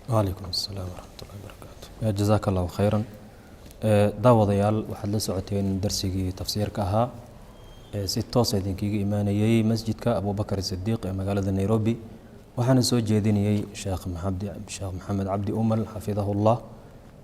Wacalaykum asalaam waraxmatullahi wabarakaatu. Jazaaka Allahu khayran. Daawadayaal, waxaad la socoteen darsigii tafsiirka ahaa ee si toosa idinkaga imaanayey Masjidka Abubakar Sidiiq ee magaalada Nairobi, waxaana soo jeedinayey Sheekh Maxamed, Sheekh Maxamed Cabdi Umal, xafidahullah.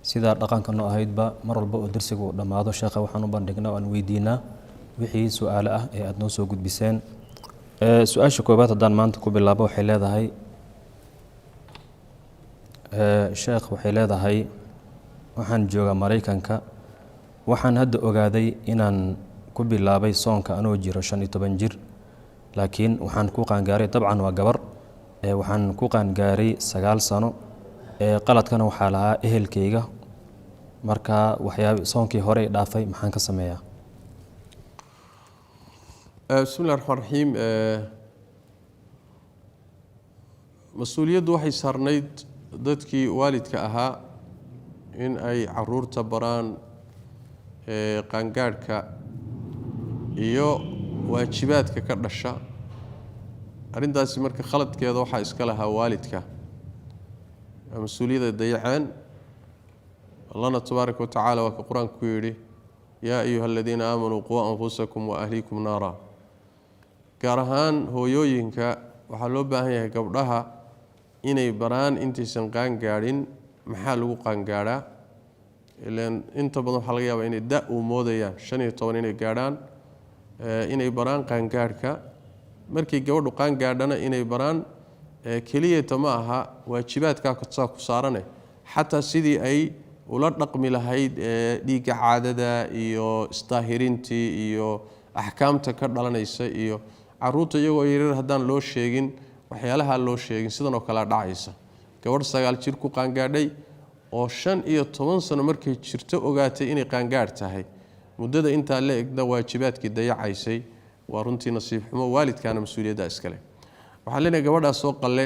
Sidaa dhaqanka noo ahaydba, mar walba oo darsiga uu dhammaado, sheekha waxaan u bandhignaa oo aan weydiinaa wixii su-aalo ah ee aada noo soo gudbiseen. Su-aasha koowaad haddaan maanta ku bilaabo, waxay leedahay, sheekh, waxay leedahay: waxaan joogaa Maraykanka. Waxaan hadda ogaaday inaan ku bilaabay soonka anoo jiro 15 jir, laakiin waxaan ku qaangaaray, dabcan waa gabar, waxaan ku qaangaaray 9 sano. Qaladkana waxaa lahaa ehelkayga. Marka waxyaab soonkii hore i dhaafay maxaan ka sameeyaa? Bismi llahi raxmaan raxiim. Mas-uuliyaddu waxay saarnayd dadkii waalidka ahaa in ay caruurta baraan qaangaadhka iyo waajibaadka ka dhasha arrintaasi. Marka khaladkeeda waxaa iska lahaa waalidka, mas-uuliyadda dayaceen. Allahna tabaaraka wa tacaala waa ka Qur-aanku ku yidhi: "Yaa ayuha aladiina aamanuu quu anfusakum wa ahliikum naara." Gaar ahaan hooyooyinka waxaa loo baahan yahay gabdhaha inay baraan intaysan qaangaadhin maxaa lagu qaangaadhaa. Ileen inta badan waxaa laga yaabaa inay da uu moodayaan 15 inay gaadhaan. Inay baraan qaangaadhka. Markay gabadhu qaangaadhana inay baraan keliyata ma aha waajibaadkaa saa ku saarane, xataa sidii ay ula dhaqmi lahayd dhiigga caadada iyo isdaahirintii iyo axkaamta ka dhalanaysa. Iyo caruurta iyagoo yaryar haddaan loo sheegin waxyaalaha loo sheegin, sidan oo kalea dhacaysa: gabadh 9 jir ku qaangaadhay oo 15 sano markay jirto ogaatay inay qaangaadh tahay, muddada intaa la egna waajibaadkii dayacaysay. Waa runtii nasiib xumo, waalidkaana mas-uuliyadda iskale. Waxaan leenahay, gabadhaas soo qalle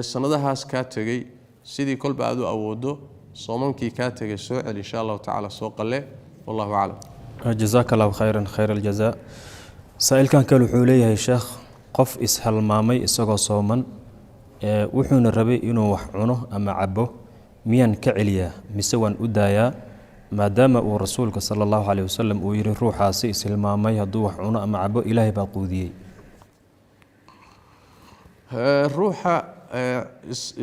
sanadahaas kaa tegey sidii kolba aad u awoodo. Soomankii kaa tegay soo celi, insha Allahu tacala, soo qalle. Wallahu aclam. Jazaaka Allahu khayran, khayr aljaza. Saa-ilkan kale wuxuu leeyahay: sheekh, qof ishalmaamay isagoo sooman, wuxuuna rabay inuu wax cuno ama cabo, miyaan ka celiyaa mise waan u daayaa, maadaama uu Rasuulka sala Allahu caleyh wasalam uu yihi ruuxaasi ishilmaamay hadduu wax cuno ama cabo, Ilaahay baa quudiyey? Ruuxa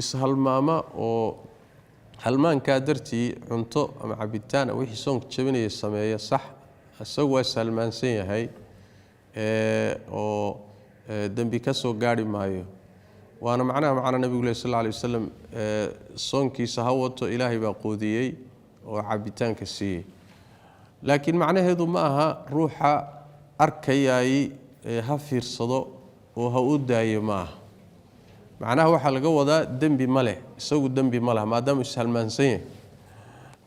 ishalmaama oo halmaankaa dartii cunto ama cabitaan wixii soonka jabinaya sameeya, sax, isagu waa ishalmaansan yahay oo dembi ka soo gaarhi maayo. Waana macnaha macna Nebigu leh sal alla alay wasalam: soonkiisa ha wato, Ilaahay baa quudiyey oo cabitaanka siiyey. Laakiin macnaheedu ma aha ruuxa arkayaay ha fiirsado oo ha u daayo, ma aha. Macnaha waxaa laga wadaa dembi ma leh, isagu dembi ma laha maadaama ishalmaansan yahay.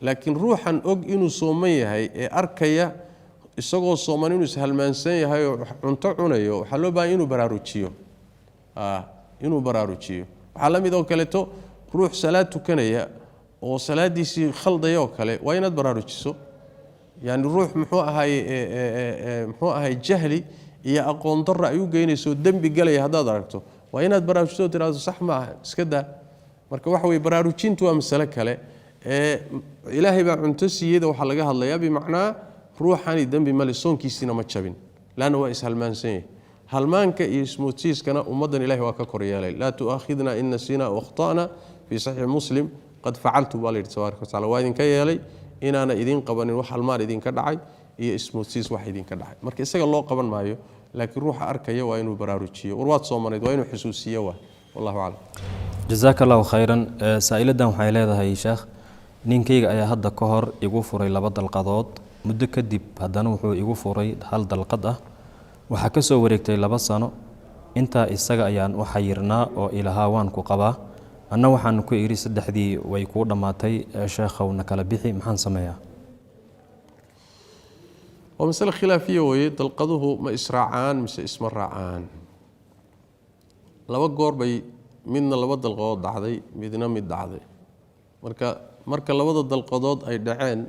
Laakiin ruuxan og inuu sooman yahay ee arkaya isagoo sooman inuu ishalmaansan yahay oo cunto cunayo, waxaa loo bahanya inuu baraarujiyo, inuu baraarujiyo. Waxaa la mid oo kaleeto ruux salaad tukanaya oo salaadiisii khaldaya oo kale, waa inaad baraarujiso. Yani ruux muxuu ahaye, muxuu ahay, jahli iyo aqoon darra ay u geynayso dembi galaya haddaad aragto, waa inaad baraarujiso oo tiraahdo: "Sax ma aha, iska daa." Marka waxa weye, baraarujintu waa masale kale. Ee Ilaahay baa cunto siiyeyda waxaa laga hadlayaa bimacnaa ruuxani dembi male, soonkiisiina ma jabin, laanna waa ishalmaansan yahay. Halmaanka iyo ismoodsiiskana ummaddan Ilahay waa ka kor yeelay: "Laa tu'aakhidna in nasiina aw akhta'na." Fii Saxiixi Muslim: "Qad facaltu," baa la yidhi tabaaraka watacala, waa idinka yeelay inaana idiin qabanin wax halmaan idinka dhacay iyo ismoodsiis wax idinka dhacay. Marka isaga loo qaban maayo, laakiin ruuxa arkaya waa inuu baraarujiyo: "War, waad soomanayd." Waa inuu xusuusiyo. Waa wallahu aclam. Jazaaka Allahu khayran. Saa-iladan waxay leedahay: sheekh, ninkayga ayaa hadda ka hor igu furay laba dalqadood. Muddo kadib haddana wuxuu igu furay hal dalqad ah. Waxaa ka soo wareegtay 2 sano. Intaa isaga ayaan u xayirnaa oo ilahaa waan ku qabaa, anna waxaan ku idhi saddexdii way kuu dhammaatay. Sheekhowna kala bixi, maxaan sameeyaa? Waa masale khilaafiya weeye. Dalqaduhu ma israacaan mise isma raacaan? Laba goor bay midna laba dalqadood dhacday, midna mid dhacday. Marka labada dalqadood ay dhaceen,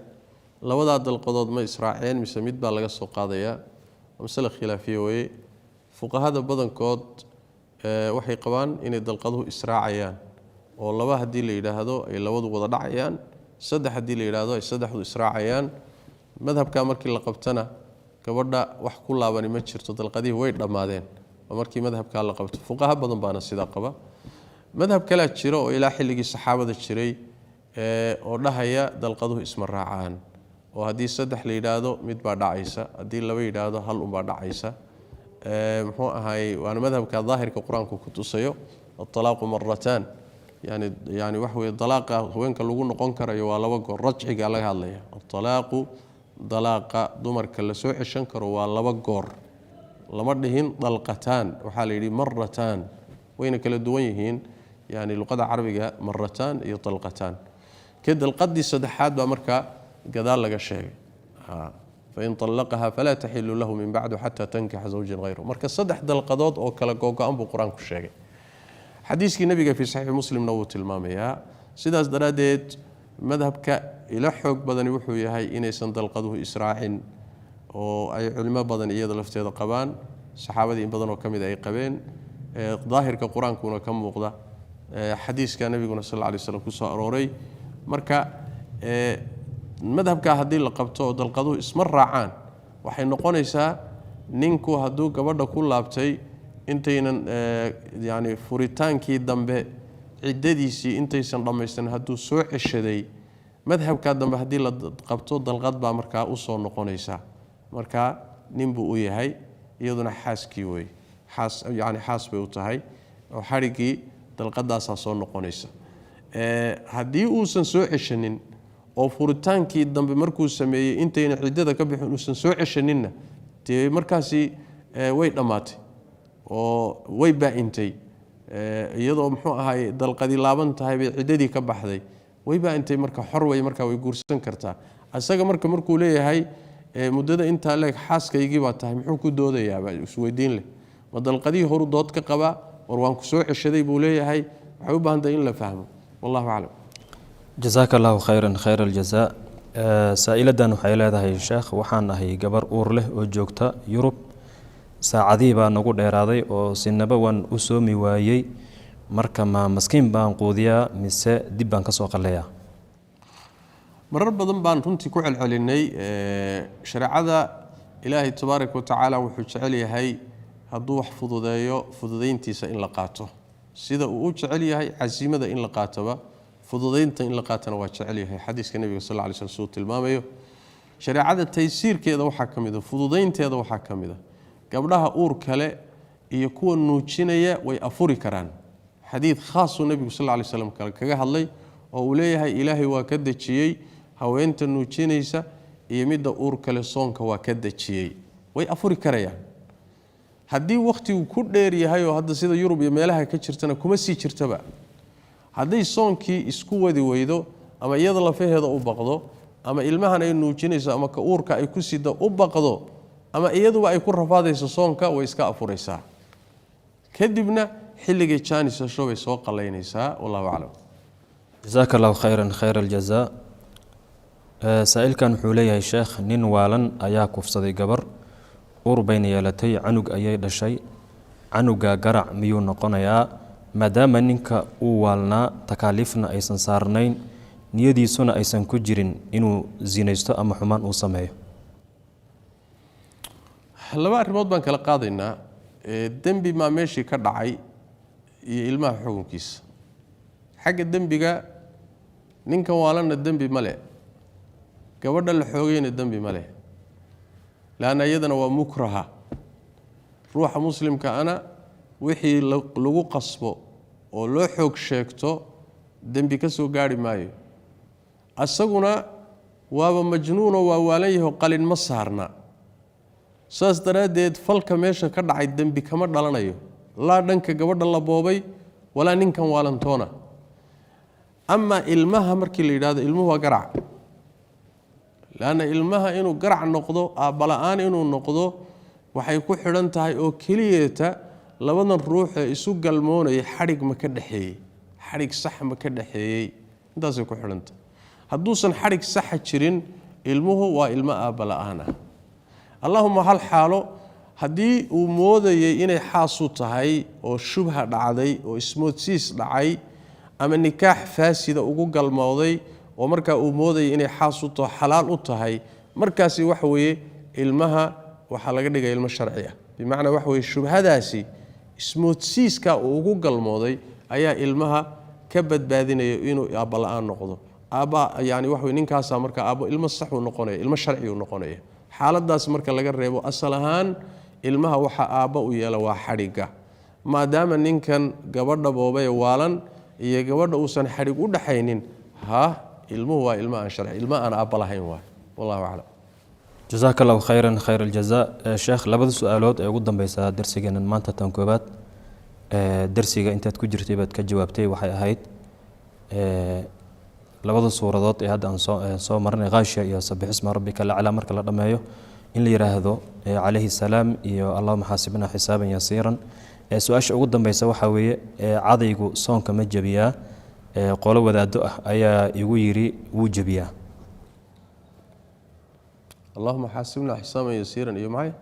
labadaa dalqadood ma israaceen mise mid baa laga soo qaadayaa? Waa masale khilaafiya weeye. Fuqahada badankood waxay qabaan inay dalqaduhu israacayaan. oo laba haddii la yidhaahdo ay labadu wada dhacayaan, saddex haddii la yidhaahdo ay saddexdu israacayaan. Madhabkaa markii la qabtana gabadha wax ku laabani ma jirto, dalqadihii way dhammaadeen oo markii madhabkaa la qabto. Fuqaha badan baana sidaa qaba. Madhab kalaa jira oo ilaa xilligii saxaabada jiray oo dhahaya dalqaduhu isma raacaan, oo haddii saddex la yidhaahdo mid baa dhacaysa, haddii laba yidhaahdo hal unbaa dhacaysa. Muxuu ahaay, waana madhabka daahirka qur-aanku ku tusayo, atalaaqu marataan, yani waxa weye dalaaqa haweenka lagu noqon karayo waa laba goor. Rajciga laga hadlaya, atalaaqu dalaaqa dumarka la soo ceshan karo waa laba goor, lama dhihin dalqataan, waxaa la yidhi marataan, wayna kala duwan yihiin yani luqada carabiga marataan iyo dalqataan. Ka dalqadii saddexaad baa markaa gadaal laga sheegay, fain طalaqaha falaa taxilu lahu min bacdu xataa tankixa zawjan hayru. Marka saddex dalqadood oo kala googo-an buu qur-aanku sheegay, xadiiskii nabiga fii saxiixi Muslimna wuu tilmaamayaa. Sidaas daraaddeed madhabka ila xoog badani wuxuu yahay inaysan dalqaduhu israacin, oo ay culimo badan iyada lafteeda qabaan, saxaabadii in badan oo ka mid ay qabeen, daahirka qur-aankuna ka muuqda, xadiiska nabiguna sal alla alay slam ku soo arooray. Marka madhabkaa haddii la qabto oo dalqaduhu isma raacaan, waxay noqonaysaa ninku hadduu gabadha ku laabtay intaynan yani furitaankii dambe ciddadiisii intaysan dhammaystirin hadduu soo ceshaday, madhabkaa dambe haddii la qabto dalqad baa markaa usoo noqonaysa. Marka nin buu u yahay, iyaduna xaaskii wey, xaas yani xaas bay u tahay, oo xadhiggii dalqadaasaa soo noqonaysa. Haddii uusan soo ceshanin oo furitaankii dambe markuu sameeyey intayna ciddada ka bixin uusan soo ceshaninna, dee markaasi way dhammaatay oo way baa-intay, iyadoo muxuu ahaay dalqadi laaban tahay bay ciddadii ka baxday, way baa-intay. Marka xor wey, markaa way guursan kartaa isaga. Marka markuu leeyahay muddada intaa leeg xaaskaygii baa tahay, muxuu ku doodayaaba isweydiin leh? Ma dalqadihii horu dood ka qabaa? War waan ku soo ceshaday buu leeyahay. Waxay u baahan tahay in la fahmo, wallahu aclam. Jasaaka allahu khayran khayr aljazaa. Saa-iladan waxay leedahay: sheekh, waxaan ahay gabar uur leh oo joogta Yurub. Saacadihii baa nagu dheeraaday oo sinaba waan u soomi waayey. Marka ma maskiin baan quudiyaa mise dib baan ka soo qalleeyaa? Marar badan baan runtii ku celcelinay, shareecada Ilaahay tabaaraka wa tacaala wuxuu jecel yahay hadduu wax fududeeyo fududayntiisa in la qaato. Sida uu u jecel yahay casiimada in la qaatoba, fududaynta in la qaatana waa jecel yahay. Xadiiska nebiga sal lla lay slam suu tilmaamayo, shareecada taysiirkeeda waxaa ka mid a, fududaynteeda waxaa ka mid a, gabdhaha uur kale iyo kuwa nuujinaya way afuri karaan. Xadiid khaasuu nebigu sal lla lay slam kaga hadlay oo uu leeyahay Ilaahay waa ka dejiyey haweenta nuujinaysa iyo midda uur kale soonka waa ka dejiyey, way afuri karayaan. Haddii wakhtigu ku dheer yahay oo hadda sida Yurub iyo meelaha ka jirtana kuma sii jirtaba, hadday soonkii isku wadi weydo ama iyada lafaheeda u baqdo ama ilmahan ay nuujinayso ama ka uurka ay ku sida u baqdo ama iyaduba ay ku rafaadayso soonka, way iska afuraysaa, kadibna xilligay jaanis hesho bay soo qalaynaysaa, wallahu aclam. Jasaaka allahu khayran khayr aljazaa. Saa-ilkan wuxuu leeyahay: sheekh, nin waalan ayaa kufsaday gabar, uur bayna yeelatay, canug ayay dhashay. Canuga garac miyuu noqonayaa, maadaama ninka uu waalnaa, takaaliifna aysan saarnayn, niyadiisuna aysan ku jirin inuu sinaysto ama xumaan uu sameeyo? Laba arrimood baan kala qaadaynaa: dembi maa meeshii ka dhacay iyo ilmaha xukunkiisa. Xagga dembiga, ninkan waalanna dembi ma leh, gabadha la xoogayna dembi ma leh, leanna iyadana waa mukraha. Ruuxa muslimka ana wixii lagu qasbo oo loo xoog sheegto dembi ka soo gaarhi maayo. Asaguna waaba majnuunoo waa waalan yaho, qalin ma saarna. Saas daraaddeed falka meesha ka dhacay dembi kama dhalanayo, laa dhanka gabadha la boobay walaa ninkan waalantoona. Amaa ilmaha markii la yidhahdo, ilmuhu waa garac, leanna ilmaha inuu garac noqdo, aabbala-aan inuu noqdo, waxay ku xidhan tahay oo keliyeeta labadan ruux ee isu galmoonaya xadhig ma ka dhexeeyey, xadhig sax ma ka dhexeeyey, intaasay ku xidhan tahay. Hadduusan xadhig saxa jirin, ilmuhu waa ilmo aabbala-aan ah. Allahuma hal xaalo, haddii uu moodayay inay xaasu tahay oo shubha dhacday oo ismoodsiis dhacay, Ama nikaax faasida ugu galmooday oo markaa uu moodayay inay xaas u taho, xalaal u tahay, markaasi waxa weeye ilmaha waxaa laga dhigaya ilmo sharci ah. Bimacnaa waxa weye shubhadaasi ismoodsiiskaa uu ugu galmooday ayaa ilmaha ka badbaadinaya inuu aabba la-aan noqdo. Aabba yani waxa weye ninkaasaa marka aabbo ilmo saxuu noqonaya, ilmo sharciyuu noqonaya. Xaaladaas marka laga reebo, asal ahaan ilmaha waxa aabba u yeela waa xadhigga. Maadaama ninkan gabadha boobee waalan iyo gabadha uusan xadhig u dhaxaynin, ha ilmuhu waa ilmo aan sharci, ilmo aan aabba lahayn waay. Wallahu aclam. Jazaaka Allahu khayran khayr aljaza. Sheekh, labada su-aalood ee ugu dambeysa darsigeenan maanta, tan koobaad darsiga intaad ku jirtay baad ka jawaabtay, waxay ahayd labada suuradood ee hadda aan soo marnay, Khaashiya iyo Sabixisma Rabbika Laclaa, marka la dhammeeyo in la yidhaahdo calayhi salaam iyo Allahuma xaasibna xisaaban yasiiran. Su-aasha ugu dambeysa waxaa weeye, cadaygu soonka ma jebiyaa? Qolo wadaado ah ayaa igu yidhi wuu jebiyaa. Allahuma xaasibna xisaaban yasiiran iyo maxay?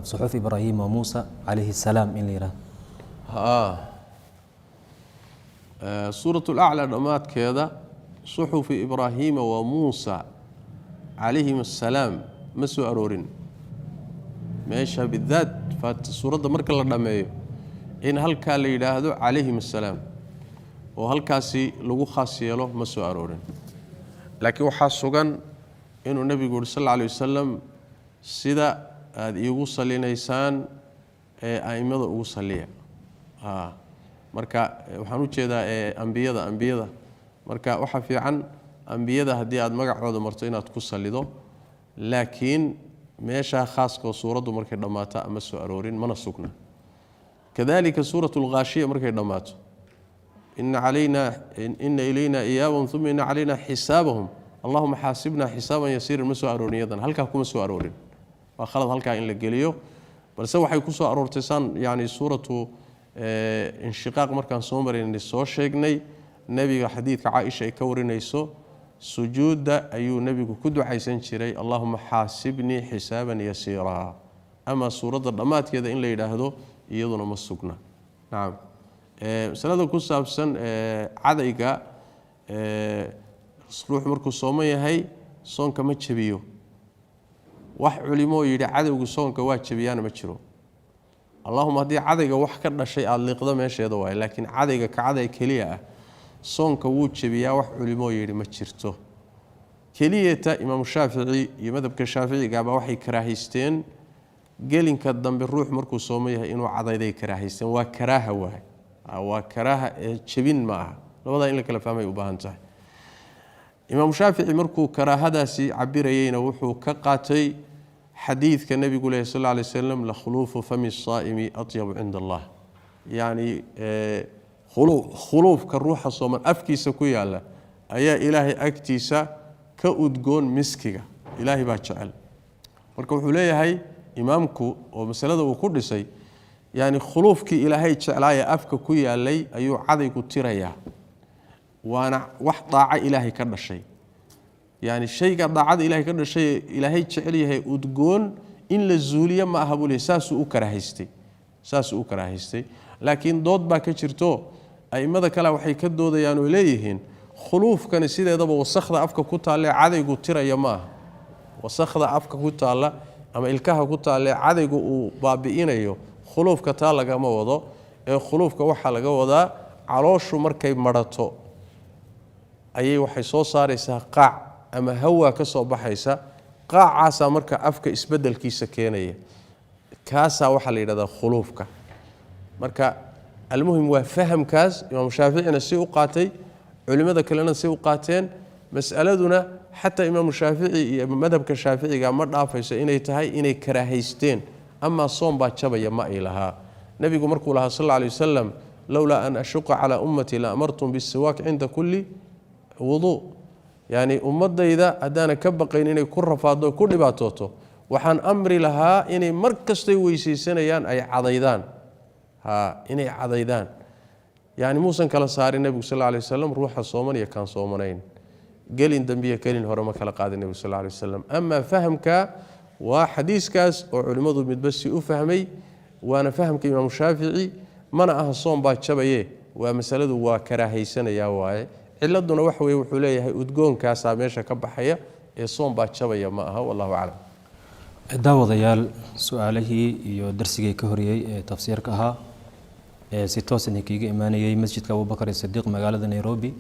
Suxuf Ibraahim wa Muusa calayhi salaam in la yidhahdo. Haa, Suurat Laclaa dhammaadkeeda suxufi Ibraahiima wa Muusa calayhim assalaam ma soo aroorin meesha bidaat. Suuradda marka la dhammeeyo in halkaa la yidhaahdo calayhim assalaam oo halkaasi lagu khaas yeelo ma soo aroorin, laakiin waxaa sugan inuu nebigu yuri sal alla alay wasalam: "Sida aada iigu salinaysaan ee a'immada ugu saliya." Marka waxaan u jeedaa ambiyada. Marka waxaa fiican ambiyada haddii aad magacooda marto inaad ku salido, laakiin meeshaa khaaskoo suuraddu markay dhammaata ama soo aroorin, mana sugna. Kadalika Suurat Alghaashiya markay dhammaato, ina calayna ina ilayna iyaabahum uma ina calayna xisaabahum allahuma xaasibna xisaaban yasiiran, ma soo aroorin iyadan, halkaa kuma soo aroorin. Waa khalad halkaa in la geliyo, balse waxay ku soo aroortay saan yani Suuratu Inshiqaaq markaan soo maraynay soo sheegnay, nebiga xadiidka Caaisha ay ka warinayso, sujuudda ayuu nebigu ku ducaysan jiray: "Allahuma xaasibnii xisaaban yasiiraa." Ama suuradda dhammaadkeeda in la yidhaahdo iyaduna ma sugna. Nacam. Masalada ku saabsan cadayga, ruux markuu sooman yahay soonka ma jebiyo. Wax culimoo yidhi cadowgu soonka waa jebiyaana ma jiro. Allahuma haddii cadayga wax ka dhashay aada liiqdo meesheeda waay, laakiin cadayga ka caday keliya ah soonka wuu jebiyaa wax culimoo yidhi ma jirto. Keliyata Imaamu Shaafici iyo madhabka shaaficigaaba waxay karaahaysteen gelinka dambe ruux markuu sooman yahay inuu cadayday karaahaysteen. Waa karaaha waay, waa karaaha ee jebin ma aha. Labadaa in la kala fahmay u baahan tahay. Imaamu Shaafici markuu karaahadaasi cabirayeyna wuxuu ka qaatay xadiidka nebigu lehy sal lay slam: "Lakhuluufu fami saa'imi atyabu cinda Allah." Yacni khuluufka ruuxa sooman afkiisa ku yaala ayaa Ilaahay agtiisa ka udgoon miskiga, Ilaahay baa jecel. Marka wuxuu leeyahay imaamku oo masalada uu ku dhisay, yani khuluufkii Ilaahay jeclaaya afka ku yaalay ayuu cadaygu tirayaa, waana wax daaco Ilaahay ka dhashay. Yani shayga daacada Ilahay ka dhashay Ilaahay jecel yahay udgoon in la zuuliyo ma aha buu leey. Saasuu u karaahaystay, saasuu u karaahaystay. Laakiin dood baa ka jirto. A'immada kale waxay ka doodayaan oo leeyihiin khuluufkani sideedaba wasakhda afka ku taalle cadaygu tiraya ma aha. Wasakhda afka ku taalla ama ilkaha ku taalle cadaygu uu baabi'inayo khuluufka taa lagama wado, ee khuluufka waxaa laga wadaa calooshu markay madhato ayay waxay soo saaraysaa qaac ama hawa ka soo baxaysa. Qaacaasaa marka afka isbeddelkiisa keenaya, kaasaa waxaa la yidhahdaa khuluufka. Marka almuhim waa fahamkaas Imaamu Shaaficina si u qaatay, culimmada kalena si u qaateen. Mas'aladuna xataa Imaamu Shaafici iyo madhabka shaaficiga ma dhaafayso inay tahay inay karaahaysteen, amaa soon baa jabaya ma ay lahaa. Nebigu markuu lahaa sal alla alay wasalam: "Lowlaa an ashuqa calaa ummatii la amartum bisiwaak cinda kulli wuduu." Yacni ummadayda haddaana ka baqayn inay ku rafaaddo, ku dhibaatooto, waxaan amri lahaa inay mar kastay weysaysanayaan ay cadaydaan, ha inay cadaydaan. Yani muusan kala saarin nebigu sal alla alay wasalam ruuxa sooman iyo kaan soomanayn, gelin dambiya gelin hore ma kala qaadin nebigu sal alla alay wasalam. Amaa fahamka waa xadiiskaas oo culimmadu midba si u fahmay, waana fahamka Imaamu Shaafici. Mana aha soon baa jabaye, Waa masaladu waa karaahaysanayaa waaye. Ciladuna waxa weye, wuxuu leeyahay udgoonkaasaa meesha ka baxaya ee soon baa jabaya ma aha. Wallahu aclam. Daawadayaal, su-aalihii iyo darsigii ka horiyey ee tafsiirka ahaa ee si toos idinkiiga imaanayey masjidka Abubakar Sidiiq magaalada Nairobi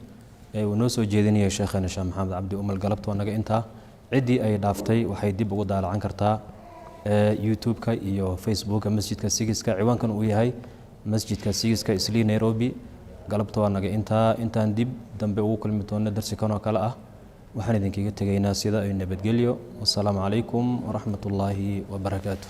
ee uu noo soo jeedinayay sheekheena Sheekh Maxamed Cabdi Umal, galabta waa naga intaa. Ciddii ay dhaaftay waxay dib ugu daalacan kartaa YouTube-ka iyo Facebooka masjidka Sigiska, ciwaankan uu yahay masjidka Sigiska, Islii, Nairobi. Galabta waa naga intaa. Intaan dib dambe ugu kulmi doonno darsi kan oo kale ah, waxaan idinkaga tegaynaa sida ay nabadgelyo. Wasalaamu calaykum waraxmat ullaahi wabarakaatu.